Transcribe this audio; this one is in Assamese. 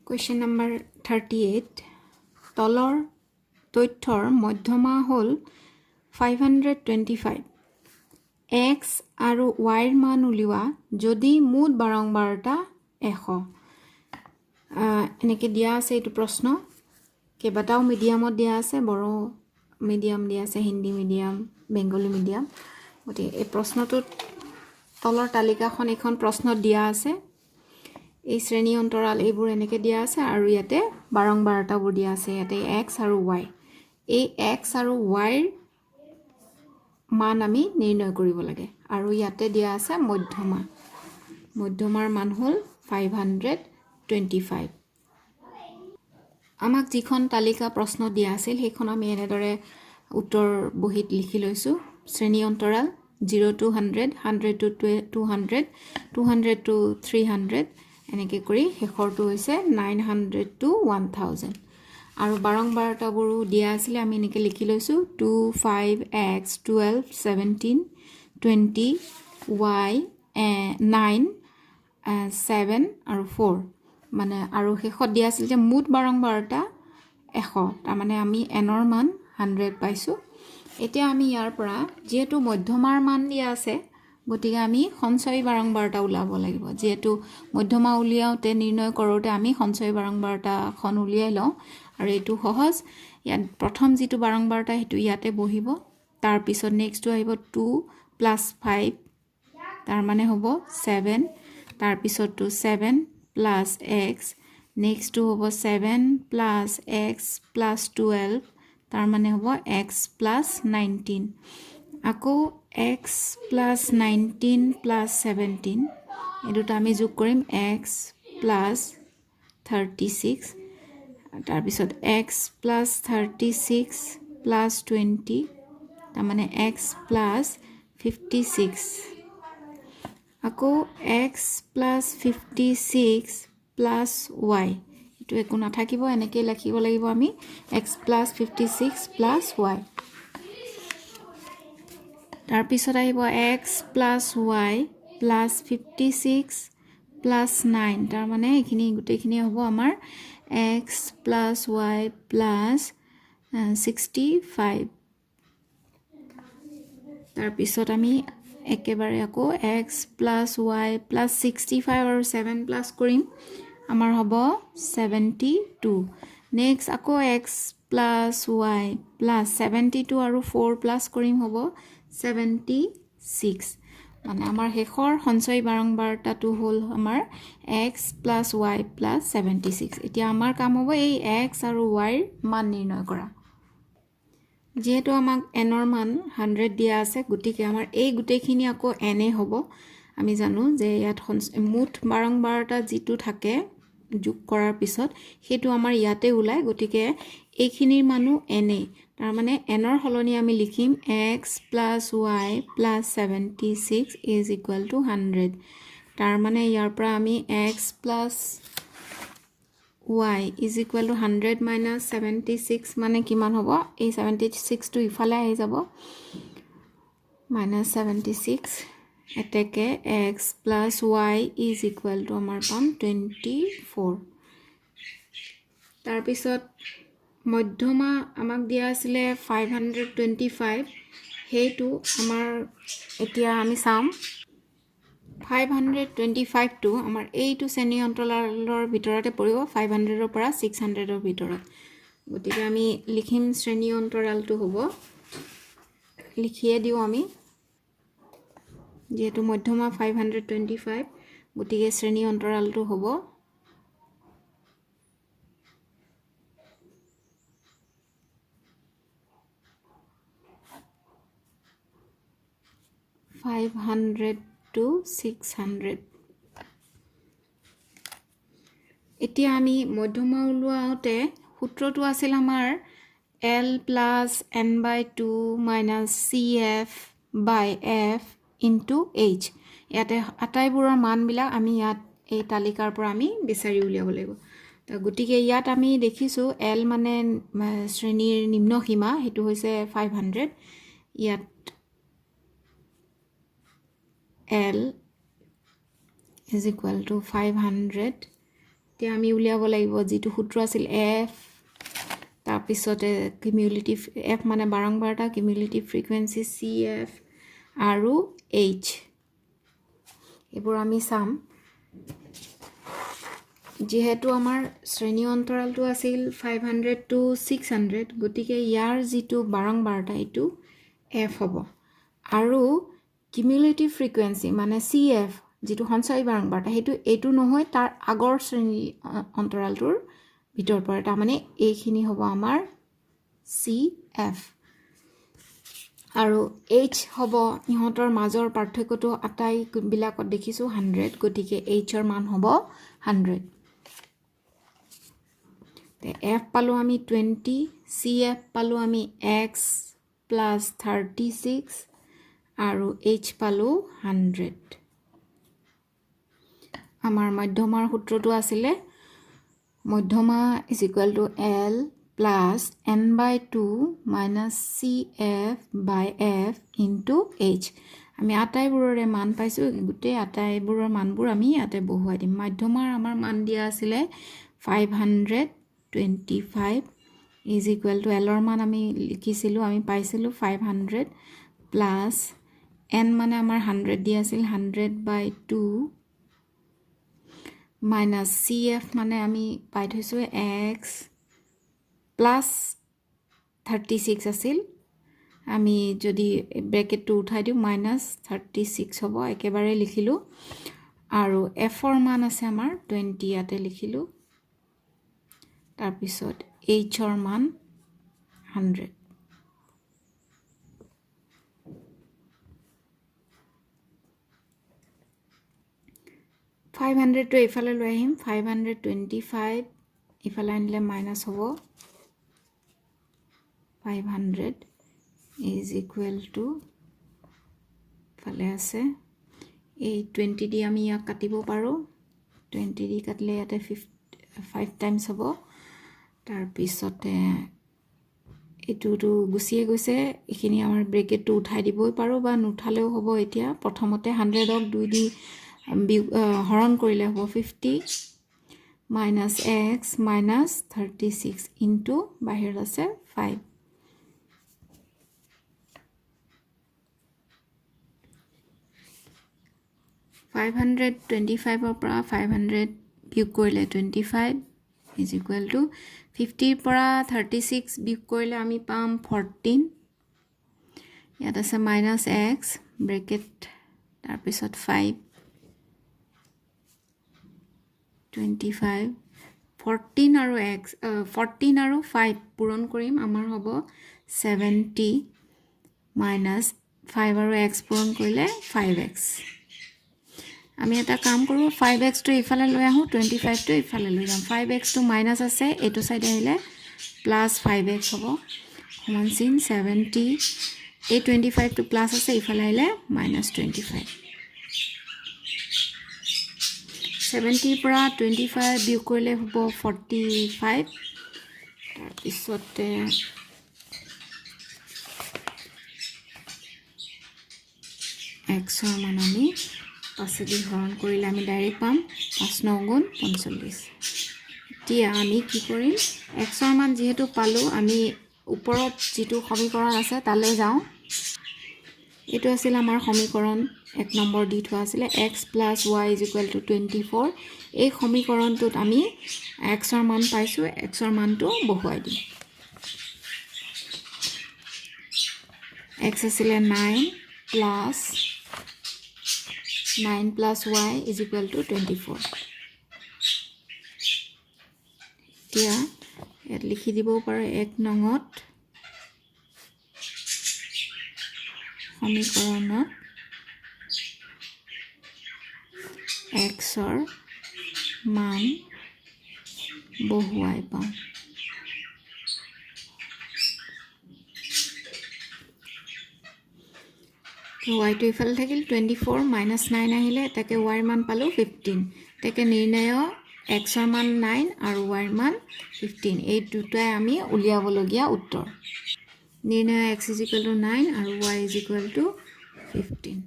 Question number 38। তলৰ তথ্যৰ মধ্যমা হ'ল 525। এক্স আৰু ৱাইৰ মান উলিওৱা যদি মুঠ বাৰম্বাৰতা 100। এনেকৈ দিয়া আছে। এইটো প্ৰশ্ন কেইবাটাও মিডিয়ামত দিয়া আছে, বড়ো মিডিয়াম দিয়া আছে, হিন্দী মিডিয়াম, বেংগলী মিডিয়াম। গতিকে এই প্ৰশ্নটোত তলৰ তালিকাখন এইখন প্ৰশ্নত দিয়া আছে। এই শ্ৰেণী অন্তৰাল এইবোৰ এনেকৈ দিয়া আছে আৰু ইয়াতে বাৰম্বাৰতাবোৰ দিয়া আছে। ইয়াতে এক্স আৰু ৱাই, এই এক্স আৰু ৱাইৰ মান আমি নিৰ্ণয় কৰিব লাগে আৰু ইয়াতে দিয়া আছে মধ্যমা। মধ্যমাৰ মান হ'ল 525। আমাক যিখন তালিকা প্ৰশ্ন দিয়া আছিল, সেইখন আমি এনেদৰে উত্তৰ বহীত লিখি লৈছোঁ। শ্ৰেণী অন্তৰাল 0 to 100, 100 to 200, 200 to 300, এনেকৈ কৰি শেষৰটো হৈছে 900 টু 1000। আৰু বাৰম্বাৰতাবোৰো দিয়া আছিলে, আমি এনেকৈ লিখি লৈছোঁ: 2, 5, x, 12, 17, 20, y, 9, 7 আৰু 4। মানে আৰু শেষত দিয়া আছিল যে মুঠ বাৰম্বাৰতা 100, তাৰমানে আমি এনৰ মান 100 পাইছোঁ। এতিয়া আমি ইয়াৰ পৰা যিহেতু মধ্যমাৰ মান দিয়া আছে, গতিকে আমি সঞ্চয়ী বাৰম্বাৰতা ওলাব লাগিব। যিহেতু মধ্যমা উলিয়াওঁতে, নিৰ্ণয় কৰোঁতে আমি সঞ্চয়ী বাৰম্বাৰতাখন উলিয়াই লওঁ আৰু এইটো সহজ। ইয়াত প্ৰথম যিটো বাৰম্বাৰতা, সেইটো ইয়াতে বহিব। তাৰপিছত নেক্সটটো আহিব টু প্লাছ ফাইভ, তাৰমানে হ'ব ছেভেন। তাৰপিছতটো ছেভেন প্লাছ এক্স, নেক্সটটো হ'ব seven plus x plus 12, তাৰমানে হ'ব এক্স প্লাছ 19। আকৌ x plus 19 plus 17, এই দুটা আমি যোগ কৰিম, এক্স প্লাছ 36। তাৰপিছত x plus 36 plus 20, তাৰমানে এক্স প্লাছ 56। আকৌ x plus 56 plus y, এইটো একো নাথাকিব, এনেকেই লিখিব লাগিব আমি, x plus 56 plus y। তাৰপিছত আহিব x plus y plus 56 plus 9, তাৰমানে এইখিনি গোটেইখিনি হ'ব আমাৰ x plus y plus 65। তাৰপিছত আমি একেবাৰে আকৌ x plus y plus 65 আৰু ছেভেন প্লাছ কৰিম, আমাৰ হ'ব 72। নেক্সট আকৌ x plus y plus 72 আৰু ফ'ৰ প্লাছ কৰিম, হ'ব 76। মানে আমাৰ শেষৰ সঞ্চয়ী বাৰম্বাৰতাটো হ'ল আমাৰ x plus y plus 76। এতিয়া আমাৰ কাম হ'ব এই এক্স আৰু ৱাইৰ মান নিৰ্ণয় কৰা। যিহেতু আমাক এনৰ মান 100 দিয়া আছে, গতিকে আমাৰ এই গোটেইখিনি আকৌ এনে হ'ব। আমি জানো যে ইয়াত মুঠ বাৰম্বাৰতা যিটো থাকে যোগ কৰাৰ পিছত, সেইটো আমাৰ ইয়াতে ওলায়। গতিকে এইখিনিৰ মানো এনে, তাৰমানে এনৰ সলনি আমি লিখিম x plus y plus 76 is equal to 100। তাৰমানে ইয়াৰ পৰা আমি x plus y is equal to 100 minus 76 মানে কিমান হ'ব? এই 76টো ইফালে আহি যাব, মাইনাছ 76। এতেকে x plus y is equal to আমাৰ পাম 24। তাৰপিছত মধ্যমা আমাক দিয়া আছিলে 525। সেইটো আমাৰ এতিয়া আমি চাম, 525টো আমাৰ এইটো শ্ৰেণী অন্তৰালৰ ভিতৰতে পৰিব, 500ৰ পৰা 600ৰ ভিতৰত। গতিকে আমি লিখিম, শ্ৰেণী অন্তৰালটো হ'ব, লিখিয়ে দিওঁ আমি, যিহেতু মধ্যমা 525, গতিকে শ্ৰেণী অন্তৰালটো হ'ব 500 to 600। এতিয়া আমি মধ্যমা ওলোৱাওঁতে সূত্ৰটো আছিল আমাৰ L plus n by two minus c f by f into h। ইয়াতে আটাইবোৰৰ মানবিলাক আমি ইয়াত এই তালিকাৰ পৰা আমি বিচাৰি উলিয়াব লাগিব। গতিকে ইয়াত আমি দেখিছোঁ, এল মানে শ্ৰেণীৰ নিম্ন সীমা, সেইটো হৈছে 500। ইয়াত L is equal to 500। এতিয়া আমি উলিয়াব লাগিব যিটো সূত্ৰ আছিল এফ, তাৰপিছতে কিউমিউলেটিভ এফ মানে বাৰংবাৰতা, কিউমিউলেটিভ ফ্ৰিকুৱেঞ্চি চি এফ আৰু এইচ, এইবোৰ আমি চাম। যিহেতু আমাৰ শ্ৰেণী অন্তৰালটো আছিল 500 টু 600, গতিকে ইয়াৰ যিটো বাৰংবাৰতা এইটো এফ হ'ব। আৰু কিউমিউলেটিভ ফ্ৰিকুৱেঞ্চি মানে চি এফ যিটো সঞ্চয়ী বাৰংবাৰতা, সেইটো এইটো নহয়, তাৰ আগৰ শ্ৰেণী অন্তৰালটোৰ ভিতৰত পৰে। তাৰমানে এইখিনি হ'ব আমাৰ চি এফ। আৰু এইচ হ'ব ইহঁতৰ মাজৰ পাৰ্থক্যটো আটাইবিলাকত দেখিছোঁ 100, গতিকে এইচৰ মান হ'ব 100। এফ পালোঁ আমি 20, চি এফ পালোঁ আমি এক্স প্লাছ 36 আৰু এইচ পালোঁ 100। আমাৰ মধ্যমাৰ সূত্ৰটো আছিলে মধ্যমা is equal to L plus N by 2 minus C F by F into H. আমি আটাইবোৰৰে মান পাইছোঁ, গোটেই আটাইবোৰৰ মানবোৰ আমি ইয়াতে বহুৱাই দিম। মধ্যমাৰ আমাৰ মান দিয়া আছিলে 525 is equal to এলৰ মান আমি লিখিছিলোঁ, আমি পাইছিলোঁ 500 প্লাছ এন মানে আমাৰ 100 দিয়া আছিল, 100 by 2 minus C F মানে আমি পাই থৈছোঁ এক্স প্লাছ 36 আছিল, আমি যদি ব্ৰেকেটটো উঠাই দিওঁ মাইনাছ 36 হ'ব, একেবাৰে লিখিলোঁ। আৰু এফৰ মান আছে আমাৰ 20, ইয়াতে লিখিলোঁ। তাৰপিছত এইচৰ মান 100। 500টো এইফালে লৈ আহিম, 525 ইফালে আনিলে মাইনাছ হ'ব, 500 is equal to ইফালে আছে এই 20 দি আমি ইয়াক কাটিব পাৰোঁ, 20 দি কাটিলে ইয়াতে 5 টাইমছ হ'ব। তাৰপিছতে এইটোতো গুচিয়ে গৈছে, এইখিনি আমাৰ ব্ৰেকেটটো উঠাই দিবই পাৰোঁ বা নুঠালেও হ'ব। এতিয়া প্ৰথমতে 100ক 2 দি হৰণ কৰিলে হ'ব 50 মাইনাছ এক্স মাইনাছ 36 ইনটু বাহিৰত আছে 5। 525ৰ পৰা 500 বিয়োগ কৰিলে 25 is equal to 50ৰ পৰা 36 বিয়োগ কৰিলে আমি পাম 14। ইয়াত আছে মাইনাছ এক্স ব্ৰেকেট, তাৰপিছত 5 25 14 আৰু এক্স 14 আৰু 5 পূৰণ কৰিম, আমাৰ হ'ব 70 মাইনাছ 5 আৰু এক্স পূৰণ কৰিলে 5x। আমি এটা কাম কৰোঁ, 5xটো ইফালে লৈ আহোঁ, 25টো ইফালে লৈ যাম। 5xটো মাইনাছ আছে, এইটো চাইডে আহিলে প্লাছ 5x হ'ব, সমান চিন 70। এই 25টো প্লাছ আছে, ইফালে আহিলে মাইনাছ 25। 70ৰ পৰা 25 বিয়োগ কৰিলে হ'ব 45। তাৰপিছতে এক্সৰ মান আমি 5 দি হৰণ কৰিলে আমি ডাইৰেক্ট পাম 5 9 গুণ 45। এতিয়া আমি কি কৰিম, এক্সৰ মান যিহেতু পালোঁ, আমি ওপৰত যিটো সমীকৰণ আছে তালৈ যাওঁ। এইটো আছিল আমাৰ সমীকৰণ 1 নম্বৰ দি থোৱা আছিলে, X plus Y is equal to 24। এই সমীকৰণটোত আমি এক্সৰ মান পাইছোঁ, এক্সৰ মানটো বহুৱাই দিম। এক্স আছিলে 9 plus 9 plus Y is equal to 24। এতিয়া ইয়াত লিখি দিবও পাৰে 1 নঙত সমীকৰণত এক্সৰ মান বহুৱাই পাওঁ। ৱাইটো ইফালে থাকিল 24 মাইনাছ 9 আহিলে, তাকে ৱাইৰ মান পালোঁ 15। তাকে নিৰ্ণয় এক্সৰ মান 9 আৰু ৱাইৰ মান 15, এই দুটাই আমি উলিয়াবলগীয়া উত্তৰ। নিৰ্ণয় এক্স is equal to 9 আৰু ৱাই is equal to 15।